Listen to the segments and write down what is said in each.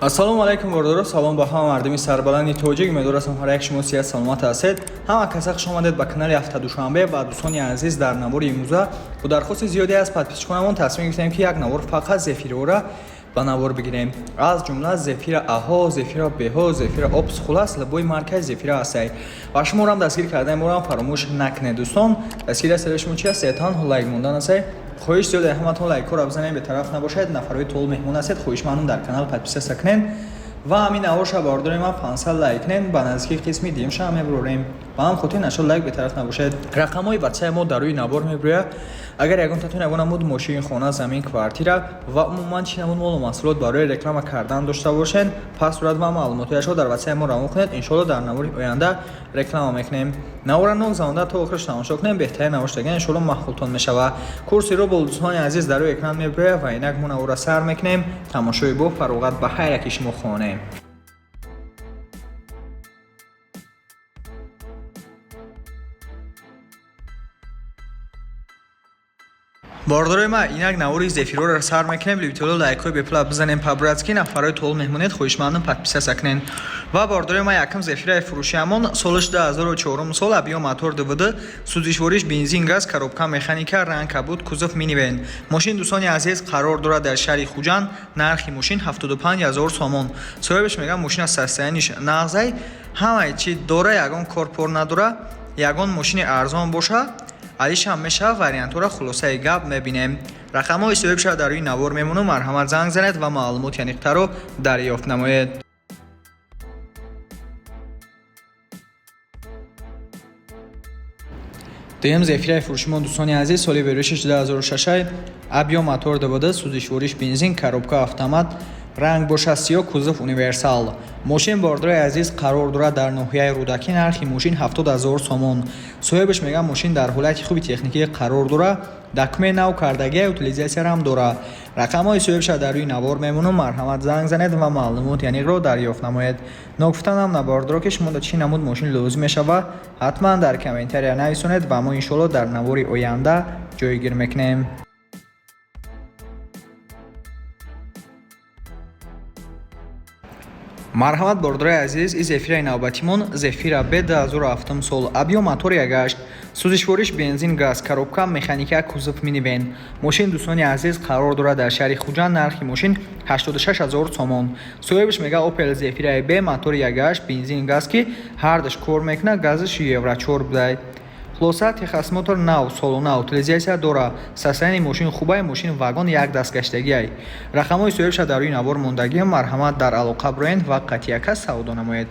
Ассалому алайкум, бародаро, салом ба ҳама мардуми сарбаланди тоҷик. Умедворастам, ҳар як шумо сиҳат саломат ҳастед. Ҳама каса хуш омадед ба канали Ҳафта Душанбе. Ва дӯстони азиз, дар навори имрӯза бо дархости зиёде аз подписчиконамон тасмим гирифтем, ки як навор фақат зефирора ба навор бигирем, аз ҷумла зефира аҳо, зефира беҳо, зефира опс, хулас, любой маркаи зефира ҳастай. Ва шуморам дастгир кардани морам фаромӯш накунед, дӯстон. Дастгири ҳастаи шумо чи ҳаст? Танҳо лайк мондан ҳастай. Хоҳиш зиёд, ҳаматон лайкҳоро бизанед, бетараф набошед. Нафарҳои тол меҳмон ҳастед, хоҳишмандам, дар канал подписаться кунед ва ҳамин наворша, бардори ман, 500 лайк кунед, ба наздики қисми дуюмша мебурорем. Ба ҳам хотир нашо лайк бетараф набошед. Рақамҳои ватсапи мо дар рӯи навор мебурӯяд. Агар ягонтатон ягон намуд мошин, хона, замин, квартира ва умуман чӣ намуд молу маҳсулот барои реклама кардан дошта бошед, пас сурат ва маълумотҳояшро дар ватсапи мо равон кунед. Иншоалло, дар навори оянда реклама мекунем. Навора нок замонда то охираш тамошо кунем, беҳтарин навор шудаган, иншоалло, маъқултон мешавад. Курси рубл, дӯстони азиз, дар рӯи экран мебурӯяд. Ва инак мо навора сар мекунем. Тамошои бо фароғат ба ҳар яки шумо хонем. Бордорои ма, инак навори зефирора сар мекунем. Любитело, лайкҳои бепула бизанем по-братски. Нафарҳои тол меҳмонед, хоҳишмандам, подписаться кунед. Ва бордорои ма, якм зефираи фурӯшиамон солаш 2004 сол, объём мотор ДВД, сӯзишвориш бензин, газ, коробка механика, ранг кабуд, кузов минивэн. Мошин, дӯстони азиз, қарор дорад дар шаҳри Хуҷанд. Нархи мошин 75 ҳазор сомон. Соҳибаш мегӯяд, мошина состояниш нағзай, ҳамаи чи дора, ягон корпор надора. Ягон мошини арзон боша, алишам мешавад, вариантҳоро, хулосаи гап, мебинем. Рақамҳои соҳибша дар рӯи навор мемонам, марҳамат, занг занед ва маълумоти аниқтарро дарёфт намоед. Дуюм зефираи фурӯшимон, дӯстони азиз, соли берӯшиш 2006, объём мотор ДВД, сӯзишвориш бензин, коробка автомат, ранг боша сиёҳ, кузов универсал. Мошин, бордорои азиз, қарор дорад дар ноҳияи Рӯдакӣ. Нархи мошин 70 ҳазор сомон. Соҳибаш мегӯяд, мошин дар ҳолати хуби техникӣ қарор дорад, документ нав кардагия, утилизатсияам дорад. Рақамҳои соҳибша дар рӯи навор мемонам, марҳамат, занг занед ва маълумоти аниқро дарёфт намоед. Ногуфтанам на, бордоро, ки шумо чӣ намуд мошин лозим мешавад, ҳатман дар комментария нависонед ва мо иншоалло дар навори оянда ҷойгир мекунем. Марҳамат, бордорои азиз, и зефираи навбатимон зефира б, 2007 сол, объём мотор 1,8, сӯзишвориш бензин, газ, коробка механика, кузов минивэн. Мошин, дӯстони азиз, қарор дорад дар шаҳри Хуҷанд. Нархи мошин 86 ҳазор сомон. Соҳибаш мегӯяд, Опел зефираи б, мотори 1,8, бензин, газ, ки ҳардаш кор мекунад, газаш евро 4 будай. Хулоса, техосмотр нав, солона, утилизатсия дора. Состояние мошин хубай, мошин вагон, як дастгаштагиай. Рақамҳои соҳибша дар рӯи навор мондагӣ, марҳамат, дар алоқа бироед ва қатъияка савдо намоед.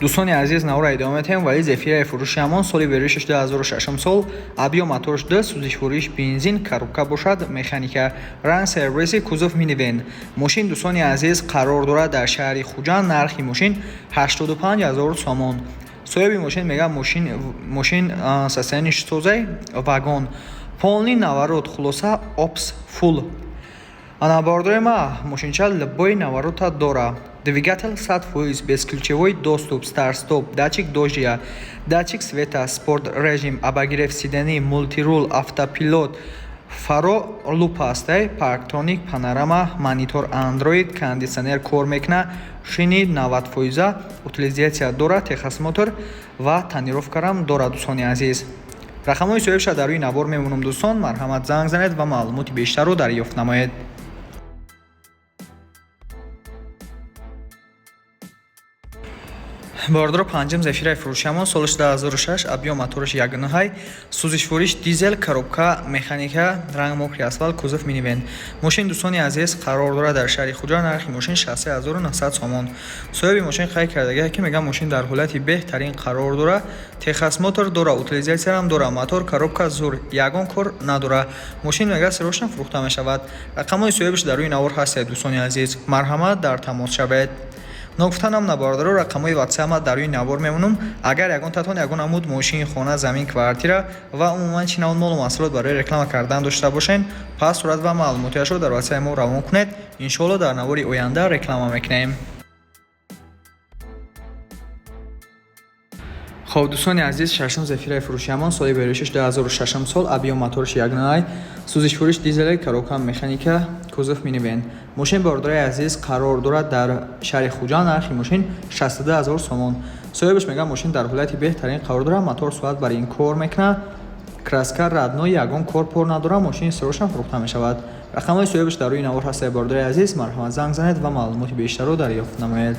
Дӯстони азиз, навора идома медиҳем. Вале зефираи фурӯшиамон соли берӯшиш 2006 сол, объём моторш 2, сӯзишвориш бензин, коробка бошад механика, ранг сервиси, кузов минивэн. Мошин, дӯстони азиз, қарор дорад дар шаҳри Хуҷанд. Нархи мошин 85 ҳазор сомон. Соҳиби мошин мегӯяд, мошин состояниш тозай, вагон, полный наворот, хулоса, опс фул. Ана, бордори ма, мошинча любой наворота дора. Двигатель 100%, бесключевой доступ, старт-стоп, датчик дождя, датчик света, спорт режим, обогрев сидений, мультирул, автопилот, фаро лупа астай, парктроник, панорама, монитор Android, кондитсионер кор мекуна, шини 90%, утилизатсия дора, техосмотр ва тонировкарам дора, дӯстони азиз. Рақамҳои соҳибша дар рӯи навор мемонам, дӯстон, марҳамат, занг занед ва маълумоти бештарро дарёфт намоед. Бордоро, панҷум зефираи фурӯшиамон солаш 2006, объём мотораш 1,9, сӯзишвориш дизел, коробка механика, ранг мокрый асфалт, кузов минивэн. Мошин, дӯстони азиз, қарор дорад дар шаҳри Хуҷанд. Нархи мошин 63900 сомон. Соҳиби мошин қайд кардагия, ки мегӯяд, мошин дар ҳолати беҳтарин қарор дорад, техосмотр дора, утилизатсияам дора, мотор, коробка зур, ягон кор надора. Мошин, мегӯяд, срочно фурӯхта мешавад. Рақамҳои соҳибаш дар рӯи навор ҳастед, дӯстони азиз, марҳамат, дар тамос шавед. Ногуфтанам на, бародаро, рақамҳои ватсапма дар рӯи навор мемонам. Агар ягонтатон ягон намуд мошин, хона, замин, квартира ва умуман чӣ намуд молу маҳсулот барои реклама кардан дошта бошед, пас сурат ва маълумотҳояшро дар ватсапи мо равон кунед. Иншоалло, дар навори оянда реклама мекунем. Хоб, дӯстони азиз, шашум зефираи фурӯшиамон, соли беришиш 2006 сол, объём моторш 1.9, сӯзишвориш дизеле, коробка механика, кузов минивэн. Мошин, бародари азиз, қарор дорад дар шаҳри Хуҷанд, нархи мошин 62 0 сомон. Соҳибаш мегӯяд, мошин дар ҳолати беҳтарин қарор дорад, мотор соат бар ин кор мекунад, краска родной, ягон кор пор надорад, мошини сирошам фурӯхта мешавад. Рақамҳои соҳибаш дар рӯи навор ҳастад, бародари азиз, марҳамат, занг занед ва маълумоти бештарро дарёфт намоед.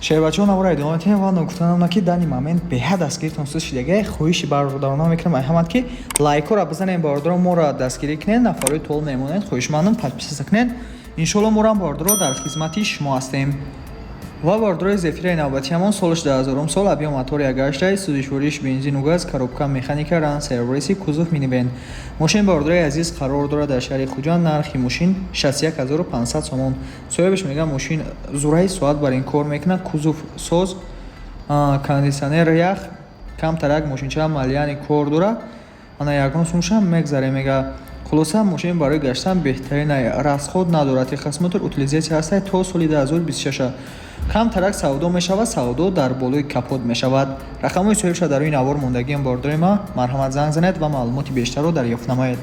Шербачаҳо, навора идома метиҳем ва ногуфта намонад, ки данный момент беҳад дастгиритон суст шидагия. Хоҳиши бародарона мекунам ай ҳамад, ки лайкҳоро бизанем, бародаро, моро дастгирӣ кунед, нафарои тол мемонед, хоҳишмандам, подписаться кунед. Иншоалло, морам, бародаро, дар хизмати шумо ҳастем. Ва, бародарои, зефираи навбатиамон, солаш 2000 сол, объём мотор 1.8, сӯзишвориш бензину газ, коробка механика, ранг серебристый, кузов минивэн. Мошин, бародарои азиз, қарор дорад дар шаҳри Хуҷанд, нархи мошин 61 500 сомон. Соҳибаш мегӯяд, мошин зураи соат бар ин кор мекунад, кузов соз, кондитсионер ях, камтарак мошинча малияни кор дорад, ана ягон сумшам мегзаре, мега. Хулоса, мошин барои гаштан беҳтарин, расход надорад, техосмотр, утилизация ҳастад то соли 2026. Камтарак савдо мешавад, савдо дар болои капот мешавад. Рақамҳои соҳибша дар рӯи навор мондагиам, бародари ма, марҳамат, занг занед ва маълумоти бештарро дарёфт намоед.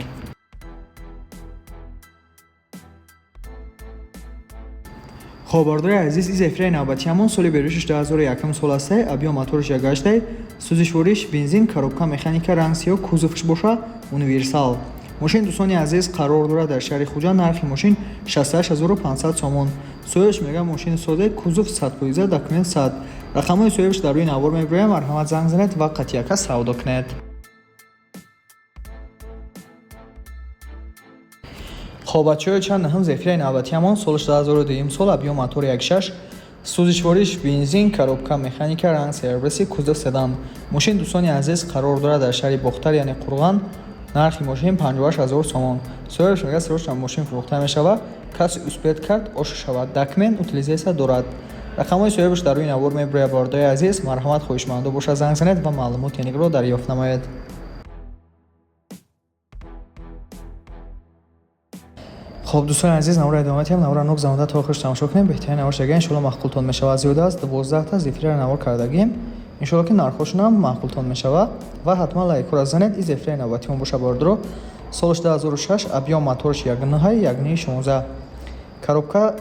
Хоб, бародари азиз, и зефираи навбатиамон, соли беришиш 2001 сол астай, объём моторш 1.8, сӯзишвориш бензин, коробка механика, ранг сиёҳ, кузовш боша универсал. Мошин, дӯстони азиз, қарор дорад дар шаҳри Хуҷанд, нархи мошин 68 500 сомон. Соҳибаш мегӯяд, мошини соде, кузов 100%, документ 100. Рақамҳои соҳибаш дар рӯи навор мебироям, марҳамат, занг занед ва қатъияка савдо кунед. Хоб, бачаҳои, чанд наҳум зефираи навбатиамон, солаш 2002 сол, объём мотор 1.6, сӯзишвориш бензин, коробка механика, ранг серебристый, кузов седан. Мошин, дӯстони азиз, қарор дорад дар шаҳри Бохтар, яъне Қурған, нархи мошин 58 0 сомон. Соҳибаш мегӯяд, срочно мошин фурӯхта мешавад, касе успеть кард, ош шавад, документ, утилизация дорад. Рақамҳои соҳибаш дар рӯи навор мебирояд, бародари азиз, марҳамат, хоҳишмандо бошад, занг занед ва маълумоти аниқро дарёфт намоед. Хоб, дӯстони азиз, навора идома метиҳем. Навора нок замонда то охирш тамошо кунем, беҳтарин навор шага, иншоалло, маъқултон мешавад. Зиёда аз 12та зефираро навор кардагием, иншоалло, ки нархҳошонам маъқултон мешавад ва ҳатман лайкҳоро занед. И зефираи навбатимон боша, бародаро, солаш 2006, объём моторш 1.9, 1.16, коробка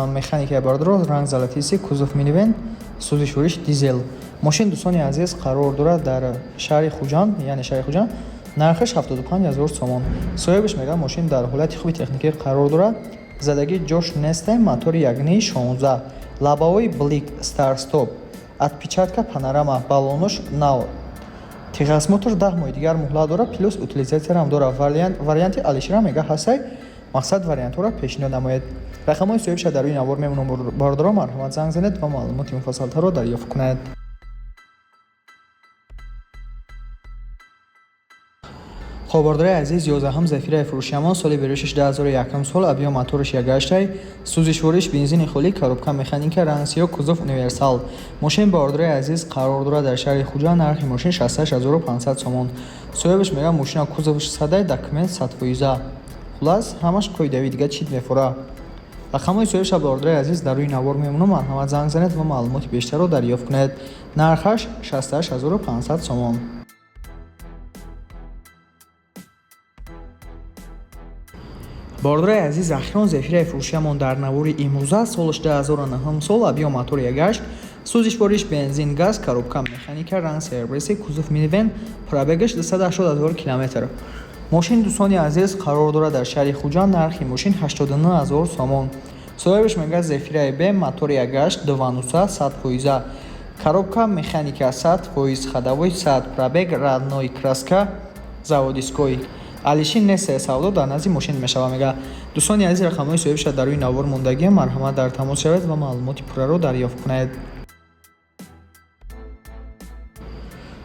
механика, бародаро, ранг золотистый, кузов минивэн, сӯзишвориш дизел. Мошин, дӯстони азиз, қарор дорад дар шаҳри Хуҷанд, яъне шаҳри Хуҷанд, нархаш 75 0 сомон. Соҳибаш мегӯяд, мошин дар ҳолати хуби техникӣ қарор дорад, задагӣ ҷош несте, мотори 1.16, лобовой блик, старт-стоп, отпечатка, панорама, баллонош нав, техосмотр 10 моҳи дигар муҳлат дорад, плюс утилизатсияам дорад. Варианти алишера, мега, ҳастай. Мақсад, вариантҳоро пешниҳод намоед. Рақамҳои соҳибша дар рӯи навор мемонам, бародаро, марҳамат, занг занед ва маълумоти муфассалтарро дарёфт кунед. Хоб, бародари азиз, 11-ум зефираи фурӯшиамон, соли беришиш 2001 сол, объём моторш 1.8, сӯзишвориш бензини холӣ, коробка механика, ранг сиёҳ, кузов универсал. Мошин, бародари азиз, қарор дорад дар шаҳри Хуҷанд, нархи мошин 68 500 сомон. Соҳибаш мегӯяд, мошина кузовш садай, документ 100%, хулас, ҳамаш қоидавӣ, дига чӣ мефора. Рақамҳои соҳибша, бародари азиз, дар рӯи навор мемонам, марҳамат, занг занед ва маълумоти бештарро дарёфт кунед. Нархаш 68 500 сомон. Бародари азиз, ахирон зефираи фурӯшиамон дар навори имрӯза, солаш 2009 сол, объём мотор 1.8, сӯзишвориш бензин газ, коробка механика, ранг серебристый, кузов минивэн, пробегаш 280 0 километр. Мошин, дӯстони азиз, қарор дорад дар шаҳри Хуҷанд, нархи мошин 89 0 сомон. Соҳибаш мегӯяд, зефираи б, мотори 1.8, дувануса, 100%, коробка механика, 100%, ходовой 100, пробег родной, краска заводской, алишин нест, савдо дар назди мошин мешавад, мега. Дӯстони азиз, рақамҳои соҳибша дар рӯи навор мондагиам, марҳамат, дар тамос шавед ва маълумоти пурраро дарёфт кунед.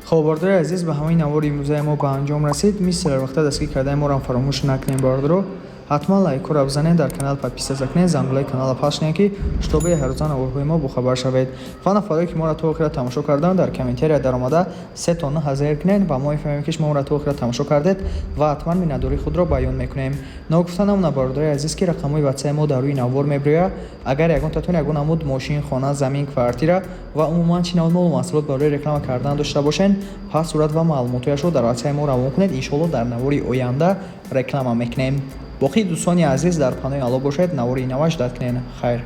Хоб, бародари азиз, ба ҳамаи навори имрӯзаи мо ба анҷом расид. Мисли ҳар вақта, дастгирӣ кардаи моро фаромӯш накунем, бародаро. Ҳатман лайкҳоро бизанед, дар канал подписаться кунед, зангулаи каналро пахш кунед, ки чтобы ҳаррӯза наворҳои мо бохабар шавед. Ва нафарое, ки моро то охира тамошо карданд, дар комментария даромада се то на зер кунед ва мо мефаҳмем, ки шумо моро то охира тамошо кардед, ва ҳатман миннатдории худро баён мекунем. Ногуфта намонад, бародари азиз, ки рақамҳои ватсаи мо дар рӯи навор мебирояд. Агар ягонтатон ягон намуд мошин, хона, замин, квартира ва умуман чӣ навъ молу маҳсулот барои реклама кардан дошта бошед, пас сурат ва маълумотҳояшро дар ватсаи мо равон кунед. Иншоалло, дар навори оянда реклама мекунем. Боқӣ, дӯстони азиз, дар паноҳи Алло бошед. Навори наваш дад кунед. Хайр.